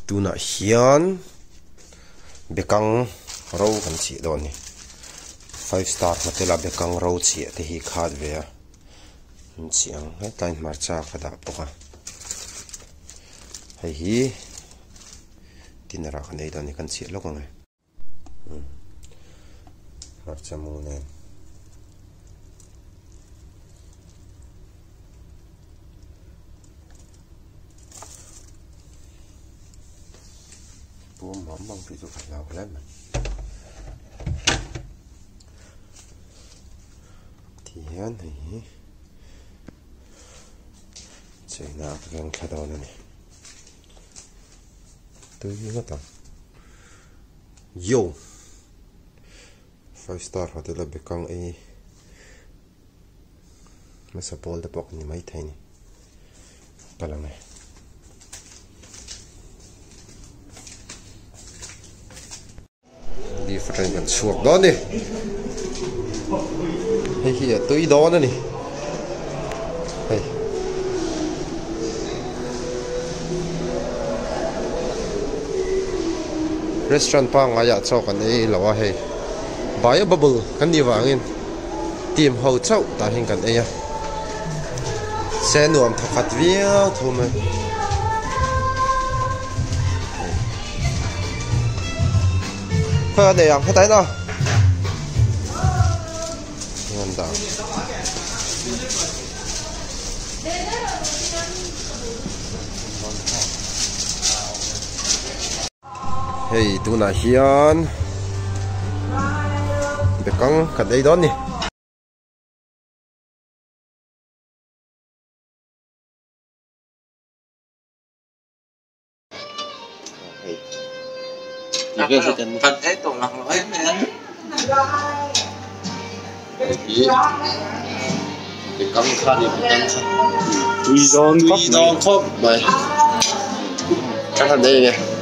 Tunah hian bekang ro kan chhiah dawn a ni. Five star hotel a bekang ro chhiah te hi khat ve a an chhiah ang hetlai hmarcha ka dah bawk a hei hi dinner ah kan ei dawn a ni kan chhiah lawk ang e. Hmarcha mu nen. Pum mam mang tih chu ka hlau hle mai. Ti hian hei hi cheina a keng thla dawn a ni. Tui ngawt ang. Yo! Five star hotel a bekang ei hmasa pawl te pawh ka ni maithei a ni. Kal ang e. Lift atangin kan chhuak dawn a ni. Hei hi a tui dawn a ni. Hei. Restaurant pangaiah chaw kan ei lo a hei bio bubble kan nih vangin team ho chauh tah hian kan ei a se nuam thawkhat viau tho mai. Khawi a nei ang heta in a. Hei tunah hian bekang kan ei dawn a ni. Tui dawn khawp mai. Tui dawn khawp mai. Ka han ei nge.